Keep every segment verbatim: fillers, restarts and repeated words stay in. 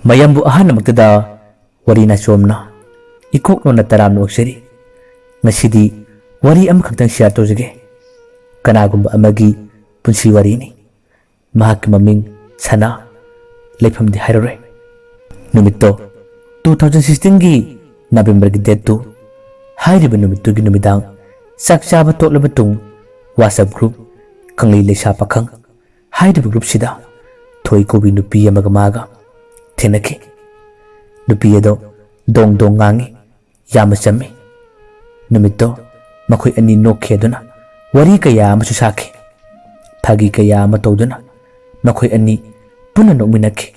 ꯃꯌꯥꯝꯕꯨ ꯑꯍꯥꯟꯕꯃꯛꯇꯗ ꯋꯥꯔꯤ ꯅꯥꯆꯣꯝꯅ ꯏꯀꯣꯛ ꯅꯣꯟꯅ ꯇꯔꯥꯝꯅ ꯑꯣꯛꯆꯔꯤ꯫ ꯉꯁꯤꯗꯤ ꯋꯥꯔꯤ ꯑꯃꯈꯛꯇꯪ share ꯇꯧꯖꯒꯦ꯫ ꯀꯅꯥꯒꯨꯝꯕ ꯑꯃꯒꯤ ꯄꯨꯟꯁꯤ ꯋꯥꯔꯤꯅꯤ꯫ ꯃꯍꯥꯛꯀꯤ ꯃꯃꯤꯡ ꯁꯅꯥ, ꯂꯩꯐꯝꯗꯤ ꯍꯥꯏꯔꯔꯣꯏ꯫ ꯅꯨꯃꯤꯠꯇꯣ two thousand sixteen ꯒꯤ November ꯒꯤ date two꯫ ꯍꯥꯏꯔꯤꯕ ꯅꯨꯃꯤꯠꯇꯨꯒꯤ ꯅꯨꯃꯤꯗꯥꯡ ꯆꯥꯛ ꯆꯥꯕ ꯇꯣꯛꯂꯕ ꯇꯨꯡ WhatsApp group ꯀꯪꯂꯩ ꯂꯩꯁꯥ ꯄꯥꯈꯪ ꯍꯥꯏꯔꯤꯕ group ꯁꯤꯗ ꯊꯣꯏ ꯀꯧꯕꯤ ꯅꯨꯄꯤ ꯑꯃꯒ ꯃꯥꯒ ꯊꯦꯡꯅꯈꯤ꯫ ꯅꯨꯄꯤ ꯑꯗꯣ ꯗꯣꯡ ꯗꯣꯡ ꯉꯥꯡꯉꯤ, ꯌꯥꯝꯅ ꯆꯝꯃꯤ꯫ ꯅꯨꯃꯤꯠꯇꯣ ꯃꯈꯣꯏ ꯑꯅꯤ ꯅꯣꯛꯈꯤ, ꯑꯗꯨꯅ ꯋꯥꯔꯤ ꯀꯌꯥ ꯑꯃꯁꯨ ꯁꯥꯈꯤ꯫ ꯐꯥꯒꯤ ꯀꯌꯥ ꯑꯃ ꯇꯧꯗꯨꯅ ꯃꯈꯣꯏ ꯑꯅꯤ ꯄꯨꯟꯅ ꯅꯣꯛꯃꯤꯟꯅꯈꯤ꯫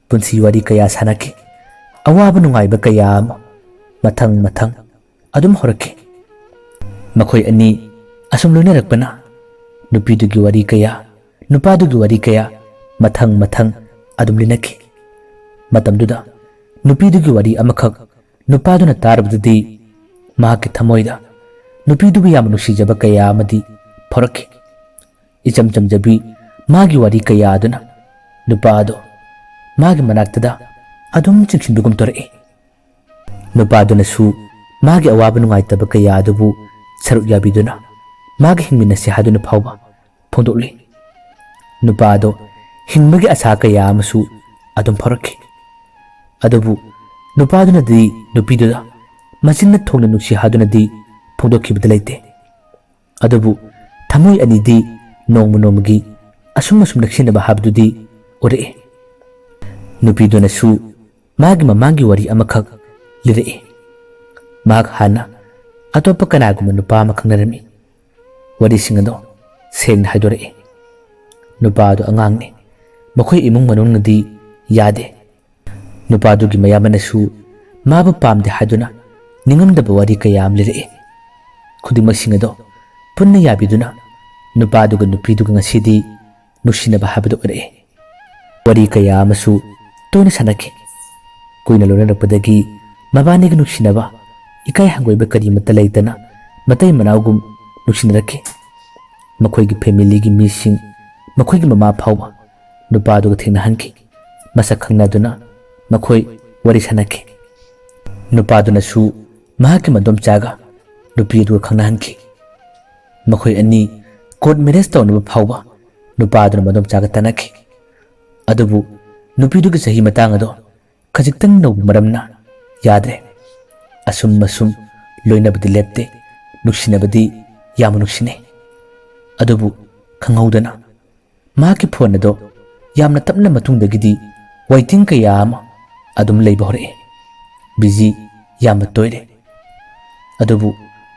ꯄꯨꯟꯁꯤ ꯋꯥꯔꯤ ꯀꯌꯥ ꯁꯥꯟꯅꯈꯤ꯫ ꯑꯋꯥꯕ ꯅꯨꯡꯉꯥꯏꯕ ꯀꯌꯥ ꯑꯃ ꯃꯊꯪ ꯃꯊꯪ ꯑꯗꯨꯝ ꯍꯧꯔꯛꯈꯤ꯫ ꯃꯈꯣꯏ ꯑꯅꯤ ꯑꯁꯨꯝ ꯂꯣꯏꯅꯔꯛꯄꯅ ꯅꯨꯄꯤꯗꯨꯒꯤ ꯋꯥꯔꯤ ꯀꯌꯥ, ꯅꯨꯄꯥꯗꯨꯒꯤ ꯋꯥꯔꯤ ꯀꯌꯥ ꯃꯊꯪ ꯃꯊꯪ ꯑꯗꯨꯝ ꯂꯤꯅꯈꯤ꯫ ꯃꯇꯝꯗꯨꯗ ꯅꯨꯄꯤꯗꯨꯒꯤ ꯋꯥꯔꯤ ꯑꯃꯈꯛ ꯅꯨꯄꯥꯗꯨꯅ ꯇꯥꯔꯕꯗꯗꯤ ꯃꯍꯥꯛꯀꯤ ꯊꯃꯣꯏꯗ ꯅꯨꯄꯤꯗꯨꯕꯨ ꯌꯥꯝꯅ ꯅꯨꯡꯁꯤꯖꯕ ꯀꯌꯥ ꯑꯃꯗꯤ ꯐꯥꯎꯔꯛꯈꯤ꯫ ꯏꯆꯝ ꯆꯝꯖꯕꯤ ꯃꯥꯒꯤ ꯋꯥꯔꯤ ꯀꯌꯥ ꯑꯗꯨꯅ ꯅꯨꯄꯥ ꯑꯗꯣ ꯃꯥꯒꯤ ꯃꯅꯥꯛꯇꯗ ꯑꯗꯨꯝ ꯆꯤꯡꯁꯤꯟꯕꯒꯨꯝ ꯇꯧꯔꯛꯏ꯫ ꯅꯨꯄꯥꯗꯨꯅꯁꯨ ꯃꯥꯒꯤ ꯑꯋꯥꯕ ꯅꯨꯡꯉꯥꯏꯇꯕ ꯀꯌꯥ ꯑꯗꯨꯕꯨ ꯁꯔꯨꯛ ꯌꯥꯕꯤꯗꯨꯅ ꯃꯥꯒ ꯍꯤꯡꯃꯤꯟꯅꯁꯤ ꯍꯥꯏꯗꯨꯅ ꯐꯥꯎꯕ ꯐꯣꯡꯗꯣꯛꯂꯤ꯫ ꯅꯨꯄꯥ ꯑꯗꯣ ꯍꯤꯡꯕꯒꯤ ꯑꯁꯥ ꯀꯌꯥ ꯑꯃꯁꯨ ꯑꯗꯨꯝ ꯐꯥꯎꯔꯛꯈꯤ꯫ ꯑꯗꯨꯕꯨ ꯅꯨꯄꯥꯗꯨꯅꯗꯤ ꯅꯨꯄꯤꯗꯨꯗ ꯃꯆꯤꯟꯅ ꯊꯣꯡꯅ ꯅꯨꯡꯁꯤ ꯍꯥꯏꯗꯨꯅꯗꯤ ꯐꯣꯡꯗꯣꯛꯈꯤꯕꯗꯤ ꯂꯩꯇꯦ꯫ ꯑꯗꯨꯕꯨ ꯊꯃꯣꯏ ꯑꯅꯤꯗꯤ ꯅꯣꯡꯃ ꯅꯣꯡꯃꯒꯤ ꯑꯁꯨꯝ ꯑꯁꯨꯝ ꯅꯛꯁꯤꯟꯅꯕ ꯍꯥꯏꯕꯗꯨꯗꯤ ꯑꯣꯏꯔꯛꯏ꯫ ꯅꯨꯄꯤꯗꯨꯅꯁꯨ ꯃꯥꯒꯤ ꯃꯃꯥꯡꯒꯤ ꯋꯥꯔꯤ ꯑꯃꯈꯛ ꯂꯤꯔꯛꯏ꯫ ꯃꯍꯥꯛ ꯍꯥꯟꯅ ꯑꯇꯣꯞꯄ ꯀꯅꯥꯒꯨꯝꯕ ꯅꯨꯄꯥ ꯑꯃ ꯈꯪꯅꯔꯝꯃꯤ꯫ ꯋꯥꯔꯤꯁꯤꯡ ꯑꯗꯣ ꯁꯦꯡꯅ ꯍꯥꯏꯗꯣꯔꯛꯏ꯫ ꯅꯨꯄꯥ ꯑꯗꯣ ꯑꯉꯥꯡꯅꯤ꯫ ꯃꯈꯣꯏ ꯏꯃꯨꯡ ꯃꯅꯨꯡꯅꯗꯤ ꯌꯥꯗꯦ꯫ ꯅꯨꯄꯥꯗꯨꯒꯤ ꯃꯌꯥꯝꯕꯅꯁꯨ ꯃꯥꯕꯨ ꯄꯥꯝꯗꯦ ꯍꯥꯏꯗꯨꯅ ꯅꯤꯡꯉꯝꯗꯕ ꯋꯥꯔꯤ ꯀꯌꯥ ꯑꯃ ꯂꯤꯔꯛꯏ꯫ ꯈꯨꯗꯤꯡꯃꯛꯁꯤꯡ ꯑꯗꯣ ꯄꯨꯟꯅ ꯌꯥꯕꯤꯗꯨꯅ ꯅꯨꯄꯥꯗꯨꯒ ꯅꯨꯄꯤꯗꯨꯒ ꯉꯁꯤꯗꯤ ꯅꯨꯡꯁꯤꯅꯕ ꯍꯥꯏꯕꯗꯨ ꯑꯣꯏꯔꯛꯏ꯫ ꯋꯥꯔꯤ ꯀꯌꯥ ꯑꯃꯁꯨ ꯇꯣꯏꯅ ꯁꯥꯟꯅꯈꯤ꯫ ꯀꯨꯏꯅ ꯂꯣꯏꯅꯔꯛꯄꯗꯒꯤ ꯃꯕꯥꯅꯤꯒꯤ ꯅꯨꯡꯁꯤꯅꯕ ꯏꯀꯥꯏ ꯍꯪꯒꯣꯏꯕ ꯀꯔꯤꯃꯠꯇ ꯂꯩꯇꯅ ꯃꯇꯩ ꯃꯅꯥꯎꯒꯨꯝ ꯅꯨꯡꯁꯤꯅꯔꯛꯈꯤ꯫ ꯃꯈꯣꯏꯒꯤ familyꯒꯤ ꯃꯤꯁꯤꯡ, ꯃꯈꯣꯏꯒꯤ ꯃꯃꯥ ꯐꯥꯎꯕ ꯅꯨꯄꯥꯗꯨꯒ ꯊꯦꯡꯅꯍꯟꯈꯤ꯫ ꯃꯁꯛ ꯈꯪꯅꯗꯨꯅ ꯃꯈꯣꯏ ꯋꯥꯔꯤ ꯁꯥꯟꯅꯈꯤ꯫ ꯅꯨꯄꯥꯗꯨꯅꯁꯨ ꯃꯍꯥꯛꯀꯤ ꯃꯗꯣꯝꯆꯥꯒ ꯅꯨꯄꯤ ꯑꯗꯨꯒ ꯈꯪꯅꯍꯟꯈꯤ꯫ ꯃꯈꯣꯏ ꯑꯅꯤ ꯀꯣꯔꯠ ꯃꯦꯔꯦꯖ ꯇꯧꯅꯕ ꯐꯥꯎꯕ ꯅꯨꯄꯥꯗꯨꯅ ꯃꯗꯣꯝꯆꯥꯒ ꯇꯥꯟꯅꯈꯤ꯫ ꯑꯗꯨꯕꯨ ꯅꯨꯄꯤꯗꯨꯒꯤ ꯆꯍꯤ ꯃꯇꯥꯡ ꯑꯗꯣ ꯈꯖꯤꯛꯇꯪ ꯅꯧꯕ ꯃꯔꯝꯅ ꯌꯥꯗ꯭ꯔꯦ꯫ ꯑꯁꯨꯝ ꯑꯁꯨꯝ ꯂꯣꯏꯅꯕꯗꯤ ꯂꯦꯞꯇꯦ, ꯅꯨꯡꯁꯤꯅꯕꯗꯤ ꯌꯥꯝꯅ ꯅꯨꯡꯁꯤꯅꯩ꯫ ꯑꯗꯨꯕꯨ ꯈꯪꯍꯧꯗꯅ ꯃꯍꯥꯛꯀꯤ ꯐꯣꯟ ꯑꯗꯣ ꯌꯥꯝꯅ ꯇꯞꯅ ꯃꯇꯨꯡꯗꯒꯤꯗꯤ ꯋꯦꯇꯤꯡ ꯀꯌꯥ ꯑꯃ ꯑꯗꯨꯝ ꯂꯩꯕ ꯍꯧꯔꯛꯑꯦ꯫ ꯕꯤꯖꯤ ꯌꯥꯝꯅ ꯇꯣꯏꯔꯦ꯫ ꯑꯗꯨꯕꯨ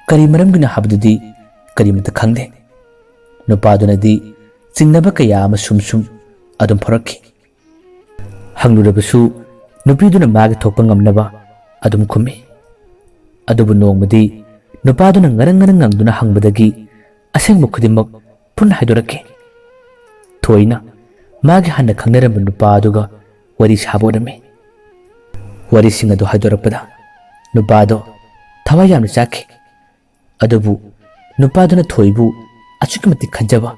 ꯀꯔꯤ ꯃꯔꯝꯒꯤꯅꯣ ꯍꯥꯏꯕꯗꯨꯗꯤ ꯀꯔꯤꯃꯠꯇ ꯈꯪꯗꯦ꯫ ꯅꯨꯄꯥꯗꯨꯅꯗꯤ ꯆꯤꯡꯅꯕ ꯀꯌꯥ ꯑꯃ ꯁꯨꯝ ꯁꯨꯝ ꯑꯗꯨꯝ ꯐꯥꯎꯔꯛꯈꯤ꯫ ꯍꯪꯂꯨꯔꯕꯁꯨ ꯅꯨꯄꯤꯗꯨꯅ ꯃꯥꯒꯤ ꯊꯣꯛꯄ ꯉꯝꯅꯕ ꯑꯗꯨꯝ ꯈꯨꯝꯃꯤ꯫ ꯑꯗꯨꯕꯨ ꯅꯣꯡꯃꯗꯤ ꯅꯨꯄꯥꯗꯨꯅ ꯉꯔꯪ ꯉꯔꯪ ꯉꯪꯗꯨꯅ ꯍꯪꯕꯗꯒꯤ ꯑꯁꯦꯡꯕ ꯈꯨꯗꯤꯡꯃꯛ ꯄꯨꯟꯅ ꯍꯥꯏꯗꯣꯔꯛꯈꯤ꯫ ꯊꯣꯏꯅ ꯃꯥꯒꯤ ꯍꯥꯟꯅ ꯈꯪꯅꯔꯝꯕ ꯅꯨꯄꯥ ꯑꯗꯨꯒ ꯋꯥꯔꯤ ꯁꯥꯕ ꯑꯣꯏꯔꯝꯃꯤ꯫ ꯋꯥꯔꯤꯁꯤꯡ ꯑꯗꯨ ꯍꯥꯏꯗꯣꯔꯛꯄꯗ ꯅꯨꯄꯥꯗꯣ ꯊꯋꯥꯏ ꯌꯥꯝꯅ ꯆꯥꯛꯈꯤ꯫ ꯑꯗꯨꯕꯨ ꯅꯨꯄꯥꯗꯨꯅ ꯊꯣꯏꯕꯨ ꯑꯁꯨꯛꯀꯤ ꯃꯇꯤꯛ ꯈꯟꯖꯕ,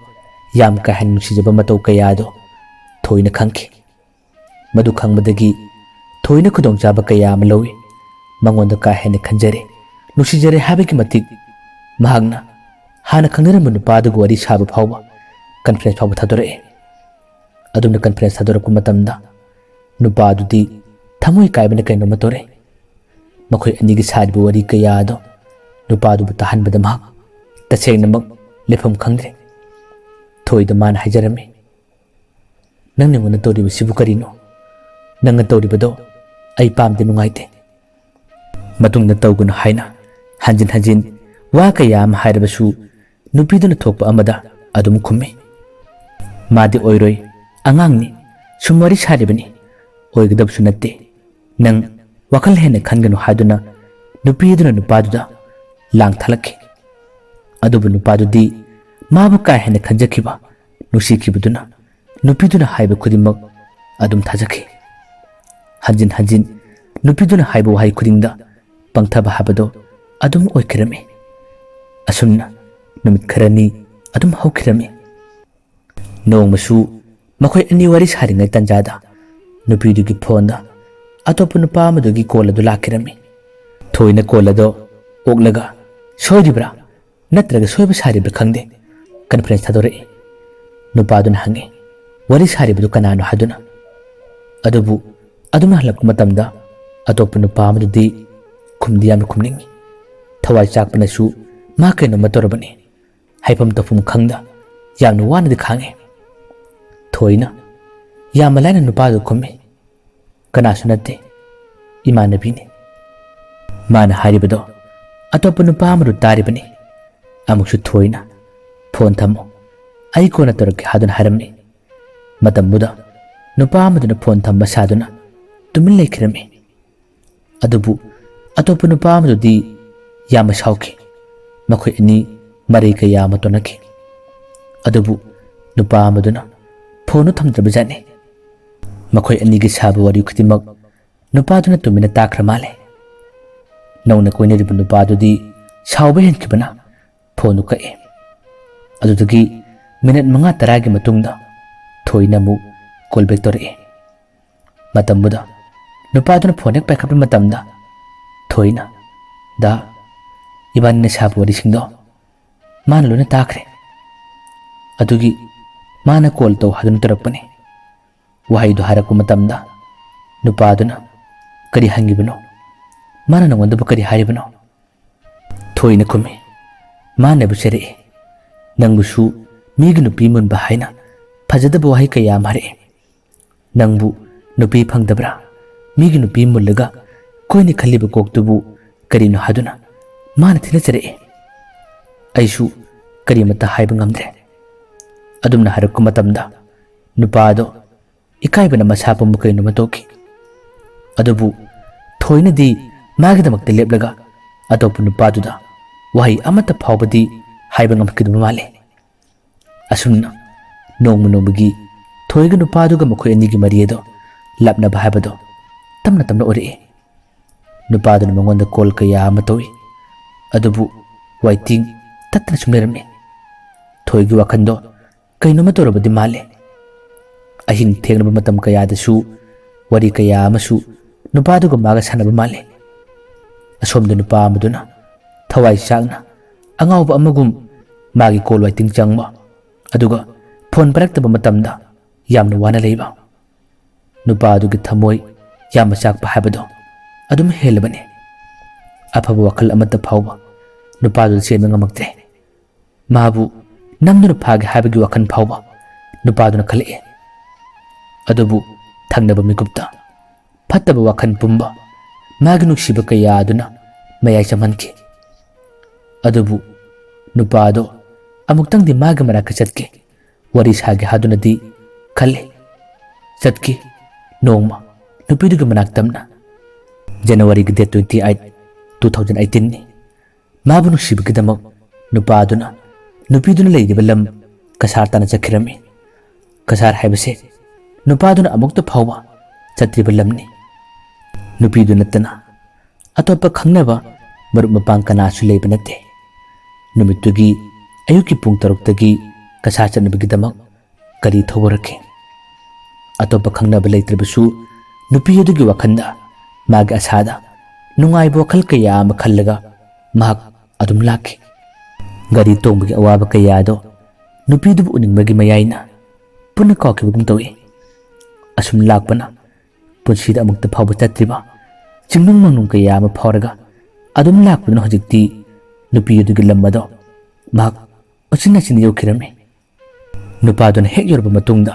ꯌꯥꯝ ꯀꯥ ꯍꯦꯟꯅ ꯅꯨꯡꯁꯤꯖꯕ ꯃꯇꯧ ꯀꯌꯥ ꯑꯗꯨ ꯊꯣꯏꯅ ꯈꯪꯈꯤ꯫ ꯃꯗꯨ ꯈꯪꯕꯗꯒꯤ ꯊꯣꯏꯅ ꯈꯨꯗꯣꯡꯆꯥꯕ ꯀꯌꯥ ꯑꯃ ꯂꯧꯏ꯫ ꯃꯉꯣꯟꯗ ꯀꯥ ꯍꯦꯟꯅ ꯈꯟꯖꯔꯦ, ꯅꯨꯡꯁꯤꯖꯔꯦ ꯍꯥꯏꯕꯒꯤ ꯃꯇꯤꯛ ꯃꯍꯥꯛꯅ ꯍꯥꯟꯅ ꯈꯪꯅꯔꯝꯕ ꯅꯨꯄꯥꯗꯨꯒ ꯋꯥꯔꯤ ꯁꯥꯕ ꯐꯥꯎꯕ ꯀꯟꯐ꯭ꯔꯦꯟꯁ ꯐꯥꯎꯕ ꯊꯥꯗꯣꯔꯛꯑꯦ꯫ ꯑꯗꯨꯝꯅ ꯀꯟꯐ꯭ꯔꯦꯟꯁ ꯊꯥꯗꯣꯔꯛꯄ ꯃꯇꯝꯗ ꯅꯨꯄꯥꯗꯨꯗꯤ ꯊꯃꯣꯏ ꯀꯥꯏꯕꯅ ꯀꯩꯅꯣꯝꯃ ꯇꯧꯔꯦ꯫ ꯃꯈꯣꯏ ꯑꯅꯤꯒꯤ ꯁꯥꯔꯤꯕ ꯋꯥꯔꯤ ꯀꯌꯥ ꯑꯗꯣ ꯅꯨꯄꯥꯗꯨꯕꯨ ꯇꯥꯍꯟꯕꯗ ꯃꯍꯥꯛ ꯇꯁꯦꯡꯅꯃꯛ ꯂꯩꯐꯝ ꯈꯪꯗ꯭ꯔꯦ꯫ ꯊꯣꯏꯗ ꯃꯥꯅ ꯍꯥꯏꯖꯔꯝꯃꯤ, "ꯅꯪꯅ ꯑꯩꯉꯣꯟꯗ ꯇꯧꯔꯤꯕꯁꯤꯕꯨ ꯀꯔꯤꯅꯣ? ꯅꯪꯅ ꯇꯧꯔꯤꯕꯗꯣ ꯑꯩ ꯄꯥꯝꯗꯦ, ꯅꯨꯡꯉꯥꯏꯇꯦ꯫ ꯃꯇꯨꯡꯗ ꯇꯧꯒꯅꯨ" ꯍꯥꯏꯅ ꯍꯟꯖꯤꯟ ꯍꯟꯖꯤꯟ ꯋꯥ ꯀꯌꯥ ꯑꯃ ꯍꯥꯏꯔꯕꯁꯨ ꯅꯨꯄꯤꯗꯨꯅ ꯊꯣꯛꯄ ꯑꯃꯗ ꯑꯗꯨꯝ ꯈꯨꯝꯃꯤ꯫ "ꯃꯥꯗꯤ ꯑꯣꯏꯔꯣꯏ, ꯑꯉꯥꯡꯅꯤ, ꯁꯨꯝ ꯋꯥꯔꯤ ꯁꯥꯔꯤꯕꯅꯤ, ꯑꯣꯏꯒꯗꯕꯁꯨ ꯅꯠꯇꯦ꯫ ꯅꯪ ꯋꯥꯈꯜ ꯍꯦꯟꯅ ꯈꯟꯒꯅꯨ" ꯍꯥꯏꯗꯨꯅ ꯅꯨꯄꯤ ꯑꯗꯨꯅ ꯅꯨꯄꯥꯗꯨꯗ ꯂꯥꯡ ꯊꯠꯂꯛꯈꯤ꯫ ꯑꯗꯨꯕꯨ ꯅꯨꯄꯥꯗꯨꯗꯤ ꯃꯥꯕꯨ ꯀꯥ ꯍꯦꯟꯅ ꯈꯟꯖꯈꯤꯕ, ꯅꯨꯡꯁꯤꯈꯤꯕꯗꯨꯅ ꯅꯨꯄꯤꯗꯨꯅ ꯍꯥꯏꯕ ꯈꯨꯗꯤꯡꯃꯛ ꯑꯗꯨꯝ ꯊꯥꯖꯈꯤ꯫ ꯍꯟꯖꯤꯟ ꯍꯟꯖꯤꯟ ꯅꯨꯄꯤꯗꯨꯅ ꯍꯥꯏꯕ ꯋꯥꯍꯩ ꯈꯨꯗꯤꯡꯗ ꯄꯪꯊꯕ ꯍꯥꯏꯕꯗꯣ ꯑꯗꯨꯝ ꯑꯣꯏꯈꯤꯔꯝꯃꯤ꯫ ꯑꯁꯨꯝꯅ ꯅꯨꯃꯤꯠ ꯈꯔꯅꯤ ꯑꯗꯨꯝ ꯍꯧꯈꯤꯔꯝꯃꯤ꯫ ꯅꯣꯡꯃꯁꯨ ꯃꯈꯣꯏ ꯑꯅꯤ ꯋꯥꯔꯤ ꯁꯥꯔꯤꯉꯩ ꯇꯥꯟꯖꯥꯗ ꯅꯨꯄꯤꯗꯨꯒꯤ ꯐꯣꯟꯗ ꯑꯇꯣꯞꯄ ꯅꯨꯄꯥ ꯑꯃꯗꯨꯒꯤ ꯀꯣꯜ ꯑꯗꯨ ꯂꯥꯛꯈꯤꯔꯝꯃꯤ꯫ ꯊꯣꯏꯅ ꯀꯣꯜ ꯑꯗꯣ ꯑꯣꯛꯂꯒ, "ꯁꯣꯏꯔꯤꯕ꯭ꯔꯥ ꯅꯠꯇ꯭ꯔꯒ ꯁꯣꯏꯕ ꯁꯥꯔꯤꯕ꯭ꯔꯥ ꯈꯪꯗꯦ, ꯀꯟꯐ꯭ꯔꯦꯟꯁ ꯊꯥꯗꯣꯔꯛꯏ"꯫ ꯅꯨꯄꯥꯗꯨꯅ ꯍꯪꯉꯤ, "ꯋꯥꯔꯤ ꯁꯥꯔꯤꯕꯗꯨ ꯀꯅꯥꯅꯣ?" ꯍꯥꯏꯗꯨꯅ꯫ ꯑꯗꯨꯕꯨ ꯑꯗꯨꯝꯅ ꯍꯜꯂꯛꯄ ꯃꯇꯝꯗ ꯑꯇꯣꯞꯄ ꯅꯨꯄꯥ ꯑꯃꯗꯨꯗꯤ ꯈꯨꯝꯗꯤ ꯌꯥꯝꯅ ꯈꯨꯝꯅꯤꯡꯉꯤ꯫ ꯊꯋꯥꯏ ꯆꯥꯛꯄꯅꯁꯨ ꯃꯥ ꯀꯩꯅꯣꯝꯃ ꯇꯧꯔꯕꯅꯤ꯫ ꯍꯥꯏꯐꯝ ꯇꯧꯐꯝ ꯈꯪꯗ ꯌꯥꯝꯅ ꯋꯥꯅꯗꯤ ꯈꯥꯡꯉꯤ꯫ ꯊꯣꯏꯅ ꯌꯥꯝꯅ ꯂꯥꯏꯅ ꯅꯨꯄꯥꯗꯨ ꯈꯨꯝꯃꯤ, "ꯀꯅꯥꯁꯨ ꯅꯠꯇꯦ, ꯏꯃꯥꯟꯅꯕꯤꯅꯤ"꯫ ꯃꯥꯅ ꯍꯥꯏꯔꯤꯕꯗꯣ ꯑꯇꯣꯞꯄ ꯅꯨꯄꯥ ꯑꯃꯗꯨ ꯇꯥꯔꯤꯕꯅꯤ꯫ ꯑꯃꯨꯛꯁꯨ ꯊꯣꯏꯅ, "ꯐꯣꯟ ꯊꯝꯃꯨ, ꯑꯩ ꯀꯣꯟꯅ ꯇꯧꯔꯛꯀꯦ" ꯍꯥꯏꯗꯨꯅ ꯍꯥꯏꯔꯝꯃꯤ꯫ ꯃꯇꯝꯗꯨꯗ ꯅꯨꯄꯥ ꯑꯃꯗꯨꯅ ꯐꯣꯟ ꯊꯝꯕ ꯁꯥꯗꯨꯅ ꯇꯨꯃꯤꯟ ꯂꯩꯈꯤꯔꯝꯃꯤ꯫ ꯑꯗꯨꯕꯨ ꯑꯇꯣꯞꯄ ꯅꯨꯄꯥ ꯑꯃꯗꯨꯗꯤ ꯌꯥꯝꯅ ꯁꯥꯎꯈꯤ꯫ ꯃꯈꯣꯏ ꯑꯅꯤ ꯃꯔꯩ ꯀꯌꯥ ꯑꯃ ꯇꯧꯅꯈꯤ꯫ ꯑꯗꯨꯕꯨ ꯅꯨꯄꯥ ꯑꯃꯗꯨꯅ ꯐꯣꯟꯗꯨ ꯊꯝꯗ꯭ꯔꯕꯖꯥꯠꯅꯤ꯫ ꯃꯈꯣꯏ ꯑꯅꯤꯒꯤ ꯁꯥꯕ ꯋꯥꯔꯤ ꯈꯨꯗꯤꯡꯃꯛ ꯅꯨꯄꯥꯗꯨꯅ ꯇꯨꯃꯤꯟꯅ ꯇꯥꯈ꯭ꯔ ꯃꯥꯜꯂꯦ꯫ ꯅꯧꯅ ꯀꯣꯏꯅꯔꯤꯕ ꯅꯨꯄꯥꯗꯨꯗꯤ ꯁꯥꯎꯕ ꯍꯦꯟꯈꯤꯕꯅ ꯐꯣꯟꯗꯨ ꯀꯛꯑꯦ꯫ ꯑꯗꯨꯗꯒꯤ ꯃꯤꯅꯠ ꯃꯉꯥ ꯇꯔꯥꯒꯤ ꯃꯇꯨꯡꯗ ꯊꯣꯏꯅ ꯑꯃꯨꯛ ꯀꯣꯜ ꯕꯦꯛ ꯇꯧꯔꯛꯑꯦ꯫ ꯃꯇꯝꯗꯨꯗ ꯅꯨꯄꯥꯗꯨꯅ ꯐꯣꯟ ꯍꯦꯛ ꯄꯥꯏꯈꯠꯄ ꯃꯇꯝꯗ ꯊꯣꯏꯅ, "ꯗꯥ, ꯏꯕꯥꯅꯤꯅ ꯁꯥꯕ ꯋꯥꯔꯤꯁꯤꯡꯗꯣ ꯃꯥꯅ ꯂꯣꯏꯅ ꯇꯥꯈ꯭ꯔꯦ꯫ ꯑꯗꯨꯒꯤ ꯃꯥꯅ ꯀꯣꯜ ꯇꯧ ꯍꯥꯏꯗꯨꯅ ꯇꯧꯔꯛꯄꯅꯤ"꯫ ꯋꯥꯍꯩꯗꯨ ꯍꯥꯏꯔꯛꯄ ꯃꯇꯝꯗ ꯅꯨꯄꯥꯗꯨꯅ, "ꯀꯔꯤ ꯍꯪꯉꯤꯕꯅꯣ? ꯃꯥꯅ ꯅꯉꯣꯟꯗꯕꯨ ꯀꯔꯤ ꯍꯥꯏꯔꯤꯕꯅꯣ?" ꯊꯣꯏꯅ ꯈꯨꯝꯃꯤ, "ꯃꯥꯅꯕꯨ ꯆꯩꯔꯛꯏ꯫ ꯅꯪꯕꯨꯁꯨ ꯃꯤꯒꯤ ꯅꯨꯄꯤ ꯃꯨꯟꯕ ꯍꯥꯏꯅ ꯐꯖꯗꯕ ꯋꯥꯍꯩ ꯀꯌꯥ ꯑꯃ ꯍꯥꯏꯔꯛꯏ꯫ ꯅꯪꯕꯨ ꯅꯨꯄꯤ ꯐꯪꯗꯕ꯭ꯔꯥ? ꯃꯤꯒꯤ ꯅꯨꯄꯤ ꯃꯨꯜꯂꯒ ꯀꯣꯏꯅꯤ ꯈꯜꯂꯤꯕ ꯀꯣꯛꯇꯨꯕꯨ ꯀꯔꯤꯅꯣ?" ꯍꯥꯏꯗꯨꯅ ꯃꯥꯅ ꯊꯤꯅ ꯆꯩꯔꯛꯏ꯫ ꯑꯩꯁꯨ ꯀꯔꯤꯃꯠꯇ ꯍꯥꯏꯕ ꯉꯝꯗ꯭ꯔꯦ꯫ ꯑꯗꯨꯝꯅ ꯍꯥꯏꯔꯛꯄ ꯃꯇꯝꯗ ꯅꯨꯄꯥꯗꯣ ꯏꯀꯥꯏꯕꯅ ꯃꯁꯥ ꯄꯨꯝꯕ ꯀꯩꯅꯣꯝꯃ ꯇꯧꯈꯤ꯫ ꯑꯗꯨꯕꯨ ꯊꯣꯏꯅꯗꯤ ꯃꯥꯒꯤꯗꯃꯛꯇ ꯂꯦꯞꯂꯒ ꯑꯇꯣꯞꯄ ꯅꯨꯄꯥꯗꯨꯗ ꯋꯥꯍꯩ ꯑꯃꯠꯇ ꯐꯥꯎꯕꯗꯤ ꯍꯥꯏꯕ ꯉꯝꯈꯤꯗꯕ ꯃꯥꯜꯂꯦ꯫ ꯑꯁꯨꯝꯅ ꯅꯣꯡꯃ ꯅꯣꯡꯃꯒꯤ ꯊꯣꯏꯒ ꯅꯨꯄꯥꯗꯨꯒ ꯃꯈꯣꯏ ꯑꯅꯤꯒꯤ ꯃꯔꯤ ꯑꯗꯣ ꯂꯥꯞꯅꯕ ꯍꯥꯏꯕꯗꯣ ꯇꯞꯅ ꯇꯞꯅ ꯑꯣꯏꯔꯛꯏ꯫ ꯅꯨꯄꯥꯗꯨꯅ ꯃꯉꯣꯟꯗ ꯀꯣꯜ ꯀꯌꯥ ꯑꯃ ꯇꯧꯏ, ꯑꯗꯨꯕꯨ ꯋꯥꯏꯇꯤꯡ ꯇꯠꯇꯅ ꯁꯨꯝ ꯂꯩꯔꯝꯃꯤ꯫ ꯊꯣꯏꯒꯤ ꯋꯥꯈꯜꯗꯣ ꯀꯩꯅꯣꯝꯃ ꯇꯧꯔꯕꯗꯤ ꯃꯥꯜꯂꯦ꯫ ꯑꯍꯤꯡ ꯊꯦꯡꯂꯕ ꯃꯇꯝ ꯀꯌꯥꯗꯁꯨ ꯋꯥꯔꯤ ꯀꯌꯥ ꯑꯃꯁꯨ ꯅꯨꯄꯥꯗꯨꯒ ꯃꯥꯒ ꯁꯥꯟꯅꯕ ꯃꯥꯜꯂꯤ꯫ ꯑꯁꯣꯝꯗ ꯅꯨꯄꯥ ꯑꯃꯗꯨꯅ ꯊꯋꯥꯏ ꯆꯥꯛꯅ ꯑꯉꯥꯎꯕ ꯑꯃꯒꯨꯝ ꯃꯥꯒꯤ call waiting ꯆꯪꯕ, ꯑꯗꯨꯒ phone ꯄꯥꯏꯔꯛꯇꯕ ꯃꯇꯝꯗ ꯌꯥꯝꯅ ꯋꯥꯅ ꯂꯩꯕ꯫ ꯅꯨꯄꯥ ꯑꯗꯨꯒꯤ ꯊꯃꯣꯏ ꯌꯥꯝꯅ ꯆꯥꯛꯄ ꯍꯥꯏꯕꯗꯣ ꯑꯗꯨꯝ ꯍꯦꯜꯂꯕꯅꯤ꯫ ꯑꯐꯕ ꯋꯥꯈꯜ ꯑꯃꯠꯇ ꯐꯥꯎꯕ ꯅꯨꯄꯥꯗꯨꯗ ꯆꯦꯟꯕ ꯉꯝꯃꯛꯇ꯭ꯔꯦ꯫ ꯃꯥꯕꯨ ꯅꯝꯗꯨꯅ ꯐꯥꯒꯦ ꯍꯥꯏꯕꯒꯤ ꯋꯥꯈꯜ ꯐꯥꯎꯕ ꯅꯨꯄꯥꯗꯨꯅ ꯈꯜꯂꯛꯑꯦ꯫ ꯑꯗꯨꯕꯨ ꯊꯪꯅꯕ ꯃꯤꯀꯨꯞꯇ ꯐꯠꯇꯕ ꯋꯥꯈꯜ ꯄꯨꯝꯕ ꯃꯥꯒꯤ ꯅꯨꯡꯁꯤꯕ ꯀꯌꯥ ꯑꯗꯨꯅ ꯃꯌꯥꯏ ꯆꯝꯍꯟꯈꯤ꯫ ꯑꯗꯨꯕꯨ ꯅꯨꯄꯥꯗꯣ ꯑꯃꯨꯛꯇꯪꯗꯤ ꯃꯥꯒꯤ ꯃꯅꯥꯛꯇ ꯆꯠꯀꯦ, ꯋꯥꯔꯤ ꯁꯥꯒꯦ ꯍꯥꯏꯗꯨꯅꯗꯤ ꯈꯜꯂꯤ꯫ ꯆꯠꯈꯤ꯫ ꯅꯣꯡꯃ ꯅꯨꯄꯤꯗꯨꯒꯤ ꯃꯅꯥꯛ ꯇꯝꯅ꯫ January ꯒꯤ date twenty eight, two thousand eighteen ꯅꯤ꯫ ꯃꯥꯕꯨ ꯅꯨꯡꯁꯤꯕꯒꯤꯗꯃꯛ ꯅꯨꯄꯥꯗꯨꯅ ꯅꯨꯄꯤꯗꯨꯅ ꯂꯩꯔꯤꯕ ꯂꯝ ꯀꯁꯥꯔ ꯇꯥꯟꯅ ꯆꯠꯈꯤꯔꯝꯃꯤ꯫ ꯀꯁꯥꯔ ꯍꯥꯏꯕꯁꯦ ꯅꯨꯄꯥꯗꯨꯅ ꯑꯃꯨꯛꯇ ꯐꯥꯎꯕ ꯆꯠꯇ꯭ꯔꯤꯕ ꯂꯝꯅꯤ꯫ ꯅꯨꯄꯤꯗꯨ ꯅꯠꯇꯅ ꯑꯇꯣꯞꯄ ꯈꯪꯅꯕ ꯃꯔꯨꯞ ꯃꯄꯥꯡ ꯀꯅꯥꯁꯨ ꯂꯩꯕ ꯅꯠꯇꯦ꯫ ꯅꯨꯃꯤꯠꯇꯨꯒꯤ ꯑꯌꯨꯛꯀꯤ ꯄꯨꯡ ꯇꯔꯨꯛꯇꯒꯤ ꯀꯁꯥꯔ ꯆꯠꯅꯕꯒꯤꯗꯃꯛ ꯒꯥꯔꯤ ꯊꯧꯕꯔꯛꯈꯤ꯫ ꯑꯇꯣꯞꯄ ꯈꯪꯅꯕ ꯂꯩꯇ꯭ꯔꯕꯁꯨ ꯅꯨꯄꯤ ꯑꯗꯨꯒꯤ ꯋꯥꯈꯜꯗ, ꯃꯥꯒꯤ ꯑꯁꯥꯗ ꯅꯨꯡꯉꯥꯏꯕ ꯋꯥꯈꯜ ꯀꯌꯥ ꯑꯃ ꯈꯜꯂꯒ ꯃꯍꯥꯛ ꯑꯗꯨꯝ ꯂꯥꯛꯈꯤ꯫ ꯒꯥꯔꯤ ꯇꯣꯡꯕꯒꯤ ꯑꯋꯥꯕ ꯀꯌꯥꯗꯣ ꯅꯨꯄꯤꯗꯨꯕꯨ ꯎꯅꯤꯡꯕꯒꯤ ꯃꯌꯥꯏꯅ ꯄꯨꯟꯅ ꯀꯥꯎꯈꯤꯕꯒꯨꯝ ꯇꯧꯏ꯫ ꯑꯁꯨꯝ ꯂꯥꯛꯄꯅ ꯄꯨꯟꯁꯤꯗ ꯑꯃꯨꯛꯇ ꯐꯥꯎꯕ ꯆꯠꯇ꯭ꯔꯤꯕ ꯆꯤꯡꯅꯨꯡ ꯃꯥꯅꯨꯡ ꯀꯌꯥ ꯑꯃ ꯐꯥꯎꯔꯒ ꯑꯗꯨꯝ ꯂꯥꯛꯄꯗꯨꯅ ꯍꯧꯖꯤꯛꯇꯤ ꯅꯨꯄꯤ ꯑꯗꯨꯒꯤ ꯂꯝ ꯑꯗꯣ ꯃꯍꯥꯛ ꯎꯆꯤꯟ ꯅꯥꯆꯤꯟꯅ ꯌꯧꯈꯤꯔꯝꯃꯤ꯫ ꯅꯨꯄꯥꯗꯨꯅ ꯍꯦꯛ ꯌꯧꯔꯕ ꯃꯇꯨꯡꯗ